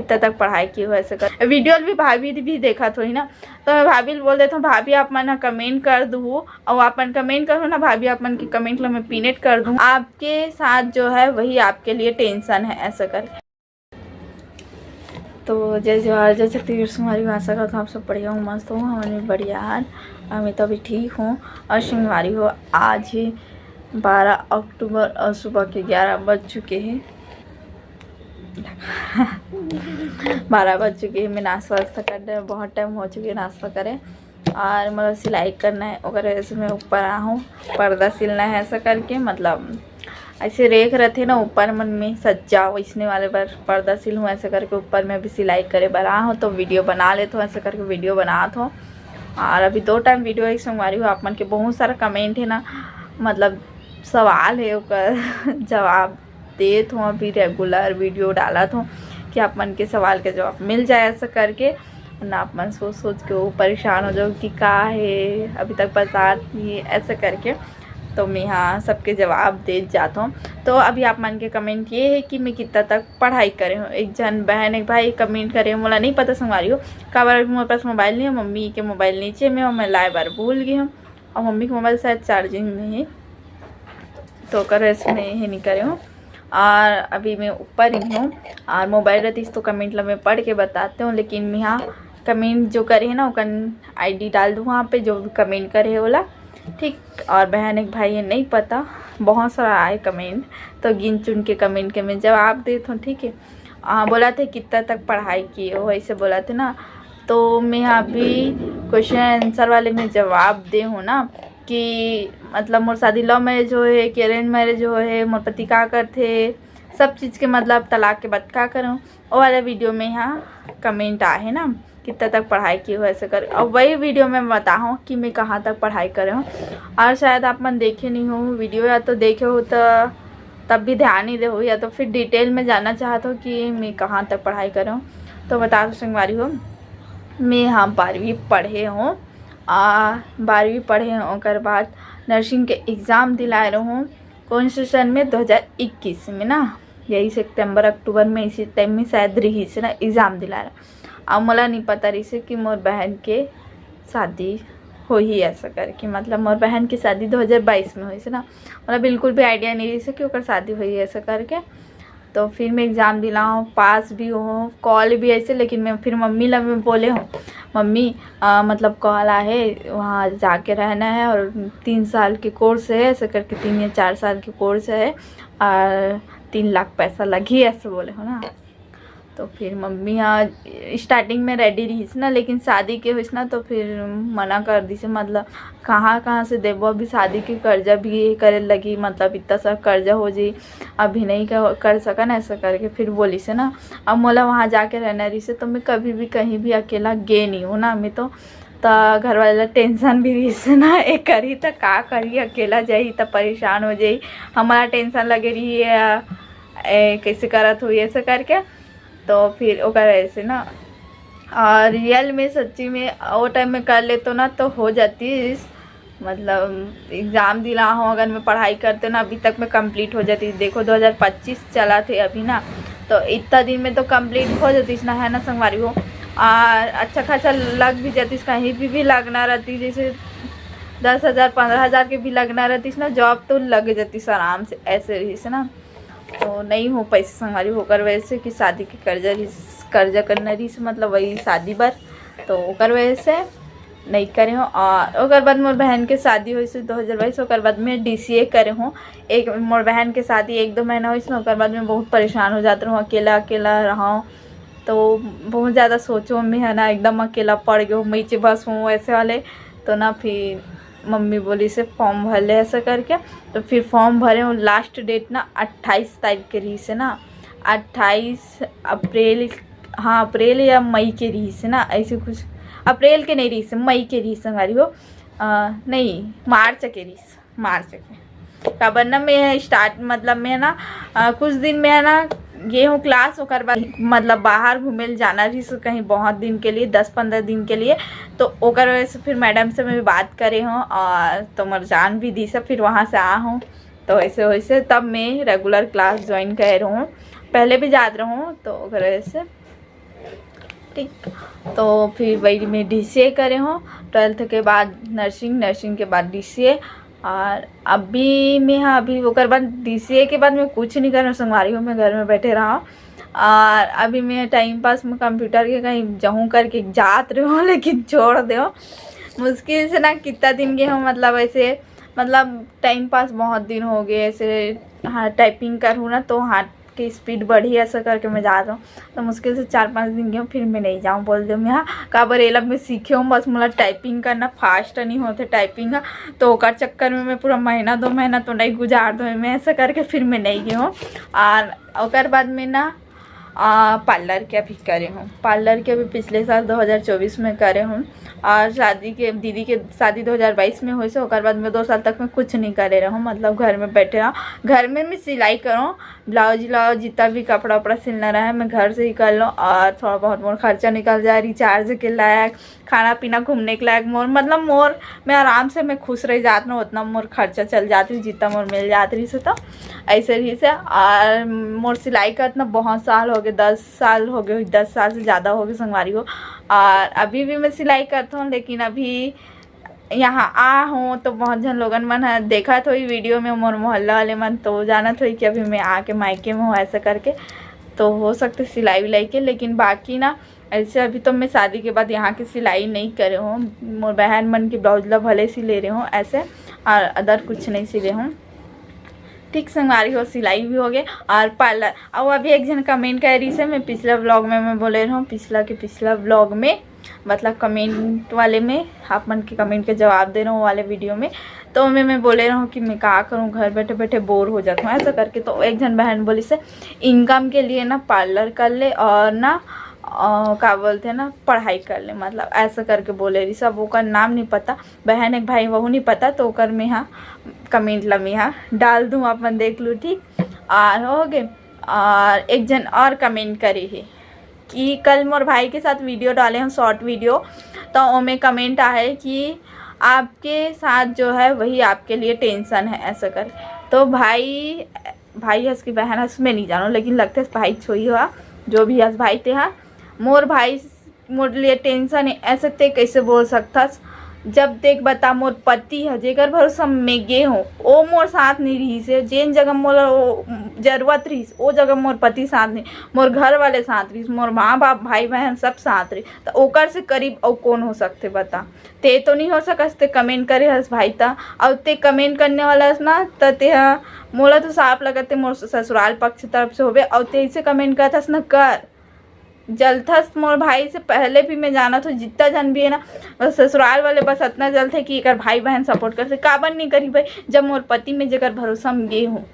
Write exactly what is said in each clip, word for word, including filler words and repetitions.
तब तक पढ़ाई किए हो ऐसे कर। वीडियो भी भाभी भी देखत होही ना, तो मैं भाभी ल बोल देत हूँ, भाभी आप मन कमेंट कर दू, और आप मन कमेंट करो ना भाभी, आप मन के कमेंट ला मैं पिनेट कर दूँ। आपके साथ जो है वही आपके लिए टेंशन है ऐसा कर। तो जय जोहार, जय छत्तीसगढ़ संगवारी हो, आशा करत हूँ आप सब बढ़िया हो, मस्त हो। हमन भी बढ़िया हन, और मैं तो अभी ठीक हूँ। और संगवारी हो, आज ही बारह अक्टूबर और सुबह के ग्यारह बज चुके हैं। बारह बज चुके हैं, मैं नाश्ता वास्ता कर डरे, बहुत टाइम हो चुके नाश्ता करे। और मतलब सिलाई करना है, ओकर वजह से मैं ऊपर आ हूँ, पर्दा सिलना है ऐसा करके, मतलब ऐसे रेख रथे ना ऊपर मन में सज्जा, वैसने वाले बर पर्दा सिल हूँ ऐसा करके ऊपर में अभी सिलाई करे बर आ हूँ, तो वीडियो बना लेत हूँ ऐसा करके वीडियो बनात हूँ। और अभी दो टाइम वीडियो एक संगवारी हो, आप मन के बहुत सारा कमेंट है ना, मतलब सवाल है ओकर जवाब देत हूँ, अभी रेगुलर वीडियो डालत हूँ कि आप मन के सवाल के जवाब मिल जाए ऐसा करके, ना आप मन सोच सोच के वो परेशान हो जाओ कि का है अभी तक बतात नहीं है ऐसा करके। तो मैं यहाँ सबके जवाब दे जात हूँ। तो अभी आप मन के कमेंट ये है कि मैं कितना तक पढ़ाई करे हूँ। एक जन बहन एक भाई कमेंट करे, मोला नहीं पता संगवारी हो, काबर अभी मोर पास मोबाइल नहीं है, मम्मी के मोबाइल नीचे में, मैं लाए बर भूल गई हूँ, और मम्मी के मोबाइल शायद चार्जिंग में है, तो ओकर वजह से मैं ये नहीं करे हूँ। और अभी मैं ऊपर ही हूँ, और मोबाइल रहतीस तो कमेंट ला मैं पढ़ के बताते हूँ, लेकिन मैं यहाँ कमेंट जो करे है ना, ओकर आईडी डाल दूँ वहाँ पे, जो भी कमेंट करे है ओला, ठीक। और बहन एक भाई है, नहीं पता, बहुत सारा आए कमेंट, तो गिन चुन के कमेंट के मैं जवाब देत हूँ, ठीक है। आ, बोला थे कितना तक पढ़ाई किए हो, ऐसे बोला थे ना, तो मैं अभी क्वेश्चन आंसर वाले में जवाब दे हूँ ना, कि मतलब मोर शादी लव मैरिज होए हे कि अरेंज मैरिज होए हे, मोर पति का करथे, सब चीज़ के मतलब तलाक के बाद का करूँ, वो वाला वीडियो में यहाँ कमेंट आहे ना, कितना तक पढ़ाई किए हो ऐसे कर। अब वही वीडियो में बताहूँ कि मैं कहाँ तक पढ़ाई करे हूँ। और शायद आप मन देखे नहीं हो वीडियो, या तो देखे हो तो तब भी ध्यान नहीं दे हो, या तो फिर डिटेल में जानना चाहत हो कि मैं कहाँ तक पढ़ाई करे हूँ, तो बता दो संगवारी हो, मैं यहाँ बारहवीं पढ़े हूँ। आ, बारहवीं पढ़े हूँ, ओकर बाद नर्सिंग के एग्ज़ाम दिलाए रहूँ। कौन से सन में? दो हज़ार इक्कीस में ना, यही सितंबर अक्टूबर में, इसी टाइम में शायद रहिस ना, एग्ज़ाम दिलाए रहा। अब मोला नहीं पता रहिस कि मोर बहन के शादी होही ऐसा करके, मतलब मोर बहन के शादी दो हज़ार बाईस में होइस ना, मोला बिल्कुल भी आइडिया नहीं रहिस कि ओकर शादी होही ऐसा करके। तो फिर मैं एग्ज़ाम दिलाऊँ, पास भी हूँ, कॉल भी ऐसे, लेकिन मैं फिर मम्मी ला मैं बोले हूँ, "मम्मी, आ, मतलब कॉल आहे, वहाँ जाके रहना है और तीन साल के कोर्स है, ऐसे करके तीन या चार साल के कोर्स है और तीन लाख पैसा लगही," ऐसे बोले हूँ ना। तो फिर मम्मी हा स्टार्टिंग में रेडी रहिस ना, लेकिन शादी के होइस ना, तो फिर मना कर दिस, मतलब कहाँ कहाँ से देबो, अभी शादी के कर्जा भी ये करे लगी, मतलब इतना सारा कर्जा हो जाई, अभी नहीं कर, कर सकन ऐसा करके फिर बोलिस ना। अब मोला वहाँ जाके रहना रहिस, तो मैं कभी भी कहीं भी अकेला गे नहीं हूँ ना, मैं तो त घर वाले ला टेंशन भी रहिस ना, ए करही त का करही, अकेला जाही त परेशान हो जाही, हमारा टेंशन लगे रही है, ए, कैसे करत हुई ऐसे करके। तो फिर ओकर ऐसे ना, और रियल में सच्ची में वो टाइम में कर लेतो ना तो हो जातीस, मतलब एग्ज़ाम दिला हो, अगर मैं पढ़ाई करते ना अभी तक मैं कंप्लीट हो जाती। देखो दो हज़ार पच्चीस चला थे अभी ना, तो इतना दिन में तो कंप्लीट हो जातीस ना, है ना संगवारी हो। और अच्छा खासा लग भी जातीस, कहीं भी, भी लगना रहती, जैसे दस हज़ार पन्द्रह हज़ार के भी लगना रहतीस ना, जॉब तो लग जातीस आराम से, ऐसे रहिस ना। तो नहीं हो पैसे संगवारी हो, ओकर वजह से कि शादी के कर्जा रहिस, कर्जा करना रहिस, मतलब वही शादी बर, तो ओकर वजह से नहीं करे हूँ। और ओकर बाद मोर बहन के शादी होइस दो हज़ार बाईस, ओकर बाद में डीसीए करे हूँ। एक मोर बहन के शादी एक दो महीना होइस ना, ओकर बाद में बहुत परेशान हो जात रहूँ, अकेला अकेला रहूँ, तो बहुत ज़्यादा सोचो में है ना, एकदम अकेला पड़ गयो, मैं बस हूँ वैसे वाले। तो ना फिर मम्मी बोलिस फॉर्म भर ले ऐसा करके, तो फिर फॉर्म भरे हूँ। लास्ट डेट ना अट्ठाईस तारीख के रहिस ना, अट्ठाईस अप्रैल, हाँ अप्रैल या मई के रहिस ना, ऐसे कुछ, अप्रैल के नहीं रहिस, मई के रहिस संगवारी हो, अ, नहीं मार्च के रहिस, मार्च के। काबर ना मैं स्टार्ट, मतलब मैं ना, अ, कुछ दिन में है ना गे हूँ क्लास, ओकर बाद मतलब बाहर घूमे ल जाना रहिस कहीं बहुत दिन के लिए, दस पन्द्रह दिन के लिए, तो ओकर वजह से फिर मैडम से मैं बात करे हूँ और तो मोर जान भी दिस, फिर वहाँ से आ हूँ। तो ऐसे वैसे तब मैं रेगुलर क्लास ज्वाइन करे रहूँ, पहले भी जात रहूँ, तो ओकर वजह से ठीक, तो फिर वही मैं डी सी ए करे हूँ, ट्वेल्थ के बाद नर्सिंग, नर्सिंग के बाद डी सी ए। और अभी मैं, हाँ, अभी ओकर बाद डी सी ए के बाद मैं कुछ नहीं कर रहा हूँ, संगवारी हो, मैं घर में बैठे रहा हूँ। और अभी मैं टाइम पास में कंप्यूटर के कहीं जाऊँ करके जात रहे हूँ, लेकिन छोड़ दे हूँ। मुश्किल से ना कितना दिन गए हूँ, मतलब ऐसे, मतलब टाइम पास बहुत दिन हो गए ऐसे। हाँ, टाइपिंग करूँ ना तो हाथ की स्पीड बढ़ी, ऐसा करके मैं जा रहा हूँ। तो मुश्किल से चार पाँच दिन गए हूँ, फिर मैं नहीं जाऊँ बोल दे हूँ। मैं, हाँ, काबर एला मैं सीखे हूँ, बस मोला टाइपिंग करना फास्ट नहीं होते टाइपिंग, हाँ। तो ओकर चक्कर में मैं पूरा महीना दो महीना तो नहीं गुजार दूँ मैं, ऐसा करके फिर मैं नहीं गई हूँ। और ओकर बाद में ना आ, पार्लर के अभी करे हूँ, पार्लर के अभी पिछले साल दो हज़ार चउबीस में करे हूँ। और शादी के, दीदी के शादी दो हज़ार बाईस में होइस, ओकर बाद मैं दो साल तक मैं कुछ नहीं करे रहूँ, मतलब घर में बैठे रहूँ। घर में मैं सिलाई करूँ, ब्लाउज व्लाउज जितना भी कपड़ा उपड़ा सिलना रहे मैं घर से ही कर लूँ। और थोड़ा बहुत मोर खर्चा निकल जाए, रिचार्ज के लायक, खाना पीना, घूमने के लायक, मोर मतलब मोर मैं आराम से मैं खुश रह जात ना, उतना मोर खर्चा चल जात रही, जितना मोर मिल जात रही से। तो ऐसे रही से। और मोर सिलाई करत ना बहुत साल हो गए, दस साल हो गए, दस साल से ज़्यादा हो गए संगवारी हो। और अभी भी मैं सिलाई करता हूँ, लेकिन अभी यहाँ आ हूँ तो बहुत झन लोगन मन ह देखत होई वीडियो में, मोर मोहल्ला वाले मन तो जानत होई कि अभी मैं आके मायके में हूँ ऐसा करके। तो हो सकते सिलाई विलाई के, लेकिन बाकी ना ऐसे अभी तो मैं शादी के बाद यहाँ के सिलाई नहीं करे हूँ। मोर बहन मन के ब्लाउज ला भले सिले रहे हूँ ऐसे, और अदर कुछ नहीं सिले हूँ। ठीक संगवारी हो, सिलाई भी हो गए और पार्लर। और अभी एक झन कमेंट कर रही से, मैं पिछला व्लॉग में मैं बोले रहूँ, पिछला के पिछला व्लॉग में, मतलब कमेंट वाले में, आप मन के कमेंट के जवाब दे रहा हूँ वाले वीडियो में। तो मैं मैं बोले रहूँ कि मैं का करूँ, घर बैठे बैठे बोर हो जाता हूँ ऐसा करके। तो एक झन बहन बोली से, इनकम के लिए ना पार्लर कर ले और ना अ, का बोलते हैं ना, पढ़ाई कर ले, मतलब ऐसा करके बोले रही सब। ओकर नाम नहीं पता, बहन एक भाई वहू नहीं पता, तो ओकर में हाँ कमेंट ला मैं हाँ डाल दूँ, अपन देख लू, ठीक। और हो गए। और एक झन और कमेंट करे है कि कल मोर भाई के साथ वीडियो डाले हम, शॉर्ट वीडियो, तो ओमे कमेंट आहे कि आपके साथ जो है वही आपके लिए टेंशन है, ऐसा कर। तो भाई, भाई हस कि बहन हस मैं नहीं जानूँ, लेकिन लगते हस भाई छोई हुआ, जो भी हस भाई ते हा। मोर भाई मोर लिए टेंशन है, ऐसे ते कैसे बोल सकथस? जब देख बता, मोर पति है जेकर भरोसा में गे हूँ, ओ मोर साथ नहीं रही से। जेन जगह मोला ओ जरूरत रही, ओ जगह मोर पति साथ नहीं, मोर घर वाले साथ रही, मोर माँ बाप भाई बहन सब साथ रही, तो ओकर से करीब और कौन हो सकते बता? ते तो नहीं हो सकस, ते कमेंट करे हस भाई ता, और ते कमेंट करने वाला हस ना, त ते हा, मोला तो साफ लगत ते मोर ससुराल पक्ष तरफ से होबे, और ते इसे कमेंट करत हस ना कर। जलथस मोर भाई से पहले भी मैं जानत हूँ, जितना जन भी है ना, बस ससुराल वाले बस इतना जलथे कि एकर भाई बहन सपोर्ट करथे। काबर नहीं करी भाई, जब मोर पति में जेकर भरोसा में गे हूँ,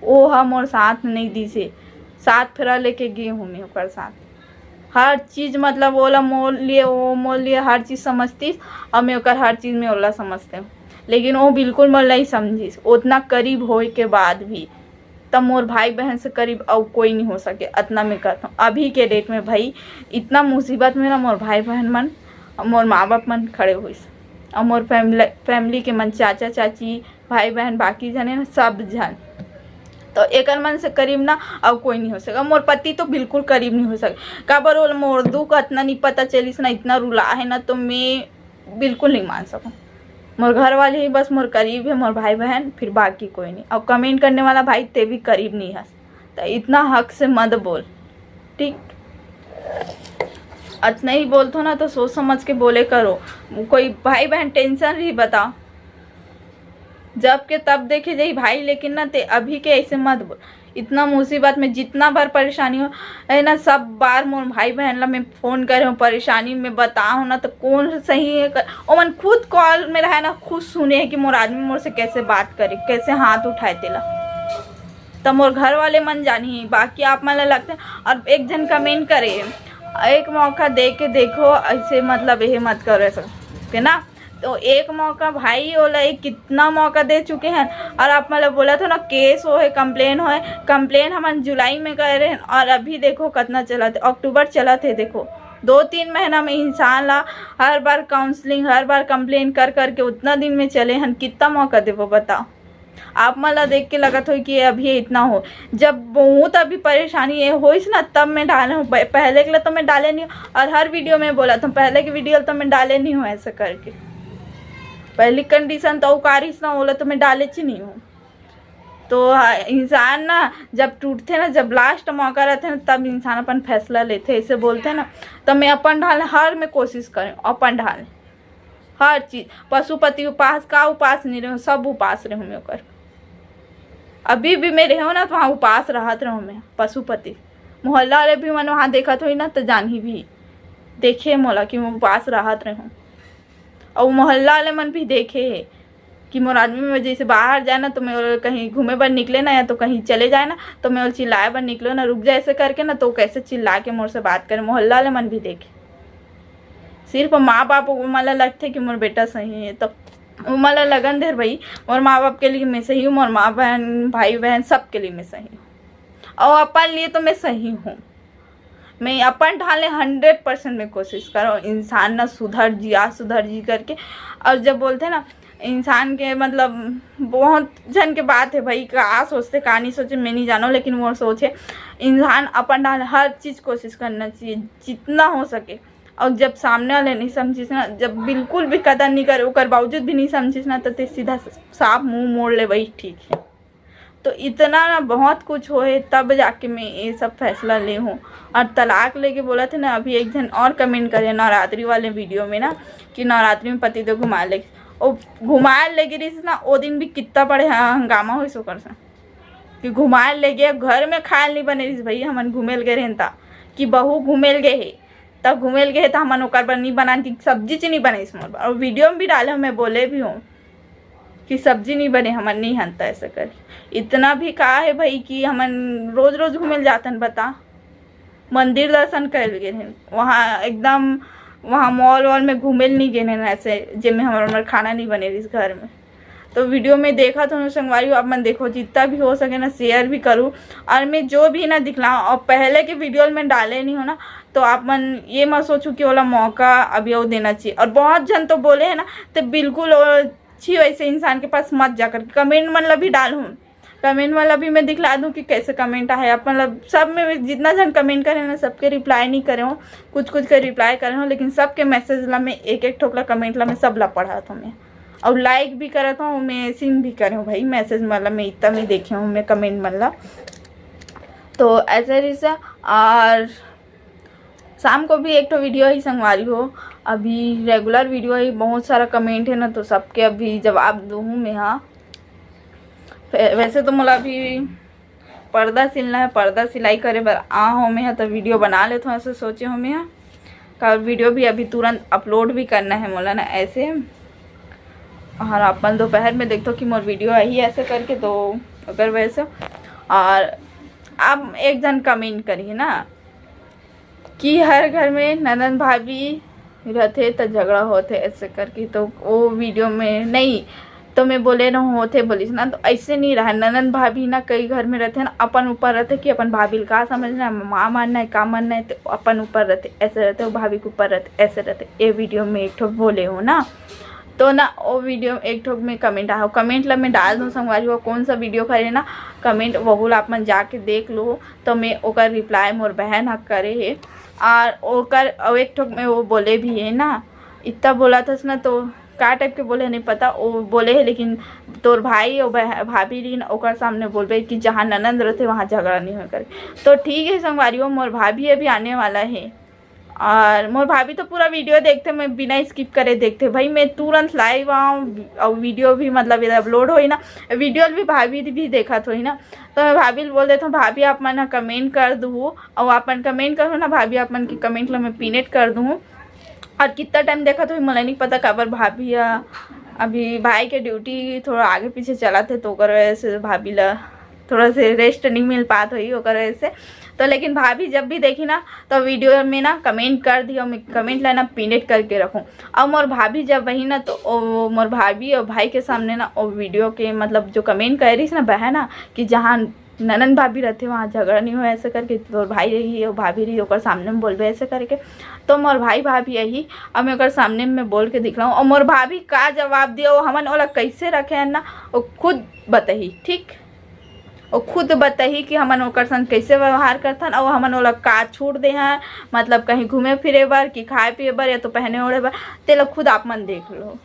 ओ हा मोर साथ नहीं दिसे, साथ फेरा लेके गे हूँ मैं ओकर साथ। हर चीज़ मतलब ओला मोर लिए, ओ मोर लिए हर चीज़ समझतीस, और मैं ओकर हर चीज़ में ओला समझते हूँ, लेकिन वो बिल्कुल मोर नहीं समझिस। उतना करीब होए के बाद भी तब मोर भाई बहन से करीब अउ कोई नहीं हो सके, अतना मैं कहता हूँ। अभी के डेट में भाई इतना मुसीबत में ना मोर भाई बहन मन, मोर माँ बाप मन खड़े होइस, और मोर फैमिली, फैमिली के मन, चाचा चाची, भाई बहन, बाकी जने ना सब जन, तो एकर मन से करीब ना अउ कोई नहीं हो सके। मोर पति तो बिल्कुल करीब नहीं हो सके, काबर ओला मोर दुख अतना नहीं पता चलिस ना, इतना रुला है ना, तो मैं बिल्कुल नहीं मान सकूँ। मोर घर वाले ही बस मोर करीब है, मोर भाई बहन, फिर बाकी कोई नहीं। और कमेंट करने वाला भाई ते भी करीब नहीं है, तो इतना हक से मत बोल, ठीक? अतना ही बोलथो ना तो सोच समझ के बोले करो। कोई भाई बहन टेंशन रही बताओ, जब के तब देखे जाई भाई, लेकिन ना ते अभी के ऐसे मत बोल। इतना मुसीबत में जितना बार परेशानी हो है ना, सब बार मोर भाई बहन ला मैं फोन करे हूँ, परेशानी में बताओ ना, तो कौन सही है कर, ओमन खुद कॉल में रहे ना, खुद सुने है कि मोर आदमी मोर से कैसे बात करे, कैसे हाथ उठाए तेला, तो मोर घर वाले मन जानी, बाकी आप मन ला लगते। और एक झन कमेंट करे, एक मौका दे के देखो, ऐसे मतलब ये मत करो ऐसा, ठीक है ना? तो एक मौका भाई, ओला एक कितना मौका दे चुके हैं, और आप मतलब बोला था ना केस हो है, कंप्लेन हो है, कंप्लेन हमन जुलाई में करे हैं, और अभी देखो कितना चलत है, अक्टूबर चलत है। देखो दो तीन महीना में इंसान ला हर बार काउंसलिंग, हर बार कंप्लेन कर करके उतना दिन में चले हन, कितना मौका देबो बताओ? आप मन ला देख के लगत होही कि अभी ये इतना हो, जब बहुत अभी परेशानी ये होइस ना, तब मैं डाले हूँ। प-, पहले के लिए तो मैं डाले नहीं हूँ, और हर वीडियो में बोला था, पहले के वीडियो तो मैं डाले नहीं हूँ ऐसा करके। पहली कंडीशन तो उकारिस ना, ओला तो मैं डाले च नहीं हूँ। तो हाँ, इंसान ना जब टूटथे ना, जब लास्ट मौका रहथे ना, तब इंसान अपन फैसला लेथे, ऐसे बोलथे ना। तो मैं अपन ढाल हर में कोशिश करें, अपन ढाल हर चीज, पशुपति उपास का उपास नहीं रहूँ, सब उपास रहूँ मैं ओकर। अभी भी मैं रहूँ ना, तो वहाँ उपास रहत रहूँ मैं पशुपति। मोहल्ला वाले भी मन वहाँ देखत होही ना, तो जानही भी, देखे मोला कि मैं उपास रहत रहूँ। और मोहल्ला वाले मन भी देखे हे कि मोर आदमी में जैसे बाहर जाए ना, तो मैं ओला कहीं घूमे बर निकले ना, या तो कहीं चले जाए ना, तो मैं ओला चिल्लाए बर निकलो ना, रुक जाए, ऐसे करके ना, तो कैसे चिल्ला के मोर से बात करे, मोहल्ला वाले मन भी देखे। सिर्फ माँ बाप ओमन ला लगथे कि मोर बेटा सही है, तो ओमन ला लगन देर भाई, मोर माँ बाप के लिए मैं सही हूँ, मोर माँ बहन, भाई बहन, सबके लिए मैं सही हूँ, और अपन लिए तो मैं सही हूँ। मैं अपन ढाले हंड्रेड परसेंट में कोशिश करो, इंसान ना सुधर जी, आज सुधर जी करके। और जब बोलथे ना इंसान के, मतलब, बहुत झन के बात है भाई, का सोचथे का नहीं सोचे मैं नहीं जानो, लेकिन वो सोचे इंसान अपन ढाले हर चीज कोशिश करना चाहिए जितना हो सके। और जब सामने वाले नहीं समझिस ना, जब बिल्कुल भी कदर नहीं करे, ओकर बावजूद भी नहीं समझिस ना, तो ते सीधा साफ मुंह मोड़ ले, वही ठीक है। तो इतना ना बहुत कुछ होए, तब जाके मैं ये सब फैसला ले हूँ। और तलाक लेके बोलथे ना, अभी एक झन और कमेंट करे नवरात्रि वाले वीडियो में ना कि नवरात्रि में पतिदेव घुमाए ले, ओ घुमाए ले गे रहिस ना, ओ दिन भी कितना बड़े ह-, हंगामा होइस ओकर से कि घुमाए ले गे, घर में खाए नहीं बने रहिस भाई, हमन घूमे ल गे रहेन ता कि बहू घूमे ल गे हे, तब घूमे ल गे हे, त हमन ओकर बर नहीं बनान कि सब्जी च नहीं बने इस मोर बर। और वीडियो में भी डाले हूँ, मैं बोले भी हूँ कि सब्जी नहीं बने, हमन नहीं हन त ऐसा कर। इतना भी का है भाई कि हमन रोज रोज घूमे ल जातन, बता। मंदिर दर्शन कर गे रहेन, वहाँ एकदम, वहाँ मॉल वॉल में घूमे ल नहीं गे रहेन ऐसे, जेमे हमर, हमर खाना नहीं बने रहिस घर में। तो वीडियो में देखत हो संगवारी हो, आप मन देखो, जितना भी हो सके ना शेयर भी करूँ। और मैं जो भी ना दिखलाऊँ, और पहले के वीडियो में डाले नहीं हो ना, तो आप मन ये मत सोचो कि ओला मौका अभी वो देना चाहिए। और बहुत झन तो बोले है ना, तो बिल्कुल वो छी वैसे इंसान के पास मत जाकर कमेंट मन ला भी डालूँ, कमेंट वाला भी मैं दिखला दूँ कि कैसे कमेंट आए। आप मतलब सब में जितना झन कमेंट करे ना, सबके रिप्लाई नहीं करे हो, कुछ कुछ के रिप्लाई करे हो, लेकिन सबके मैसेज ला मैं एक एक ठोक ला, कमेंट ला मैं सब ला पढ़त हूँ मैं, और लाइक भी करत हूँ मैं, सीन भी करे हूँ भाई, मैसेज वाला मैं इतना मैं देखे हूँ मैं कमेंट मन ला। तो ऐसे रिसा, और शाम को भी एक ठो वीडियो ही संगवारी हो, अभी रेगुलर वीडियो ही, बहुत सारा कमेंट है ना, तो सबके अभी जवाब दूँ मैं। हाँ, वै-, वैसे तो मोला अभी पर्दा सिलना है, पर्दा सिलाई करे बर आ हो मैं, तो वीडियो बना लेत हूँ, ऐसे सोचे हो मैं। का वीडियो भी अभी तुरंत अपलोड भी करना है मोला ना ऐसे। और अपन दोपहर में देखथो कि मोर वीडियो आही ऐसे करके, तो अगर वैसे। और अब एक जन कमेंट करी ना कि हर घर में ननद भाभी रथे त झगड़ा होथे ऐसे करके, तो वो वीडियो में नहीं, तो मैं बोले रहूँ होथे बोलिस ना, तो ऐसे नहीं रहा। ननद भाभी ना कई घर में रहथे ना, अपन ऊपर रहथे कि अपन भाभी ल का समझना है, माँ मानना है, का मानना है, तो अपन ऊपर रहथे, ऐसे रहथे, वो भाभी के ऊपर रहथे, ऐसे रहथे। ये वीडियो में एक ठो बोले हो ना, तो ना वो वीडियो एक ठो में कमेंट आहो, कमेंट ला मैं डाल दूँ संगवारी हो, कौन सा वीडियो करे ना कमेंट, वहू ला आप मन जाके देख लो, तो मैं ओकर रिप्लाई मोर बहन ह करे हे। और ओकर, और एक ठो में वो बोले भी है ना, इतना बोला था ना, तो का टाइप के बोले नहीं पता, वो बोले है, लेकिन तोर भाई और बह-, भाभी रही ना, ओकर सामने बोलबे कि जहाँ ननद रहते वहाँ झगड़ा नहीं हो करे। तो ठीक है संगवारी हो, मोर भाभी अभी आने वाला है, और मोर भाभी तो पूरा वीडियो देखते, मैं बिना स्किप करे देखते भाई, मैं तुरंत लाइव आऊँ और वीडियो भी मतलब इधर अपलोड होई ना, वीडियो भी भाभी भी देखत होई ना, तो मैं भाभी ल बोल देता हूँ, भाभी आप मन कमेंट कर दू, और आप मन कमेंट करो ना भाभी, आप मन के कमेंट ला मैं पिनेट कर दूँ। और कितना टाइम देखत होई मोला नहीं पता, काबर भाभी ह अभी भाई के ड्यूटी थोड़ा आगे पीछे चलत है, तो ओकर वजह से भाभी ला थोड़ा से रेस्ट नहीं मिल पात होई ओकर वजह से। तो लेकिन भाभी जब भी देखी ना, तो वीडियो में ना कमेंट कर दियो, मैं कमेंट ला ना पिनेट करके रखूँ। और मोर भाभी जब वही ना, तो ओ, मोर भाभी और भाई के सामने ना वो वीडियो के मतलब जो कमेंट कर रही ना बहन ना कि जहाँ ननद भाभी रहिथे, वहाँ झगड़ा नहीं होय ऐसे करके, तोर भाई रही और भाभी रही, ओकर सामने में बोलबे ऐसे करके। तो मोर भाई भाभी यही, अब मैं ओकर सामने में बोल के दिखलाऊँ, और मोर भाभी का जवाब दिया, वो हमन ओला कैसे रखे हैं ना, वो खुद बताही, ठीक? वो खुद बताही कि हमन ओकर संग कैसे व्यवहार करथन, और हमन ओला का छूट दे हैं, मतलब कहीं घूमे फिरे बर कि खाए पिए बर या तो पहने ओढ़े बर, तेला खुद आप मन देख लो।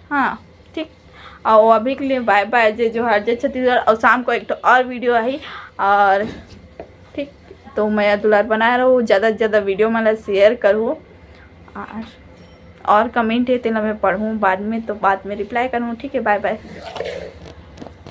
हाँ, ठीक। और अभी के लिए बाय बाय, जय जोहार, जय छत्तीसगढ़। और शाम को एक ठो और वीडियो आही, और ठीक, तो मया दुलार बनाए रहू, ज़्यादा से ज़्यादा वीडियो मन ला शेयर करू, और और कमेंट है तेला मैं पढ़ूँ बाद में, तो बाद में रिप्लाई करूँ, ठीक है, बाय बाय।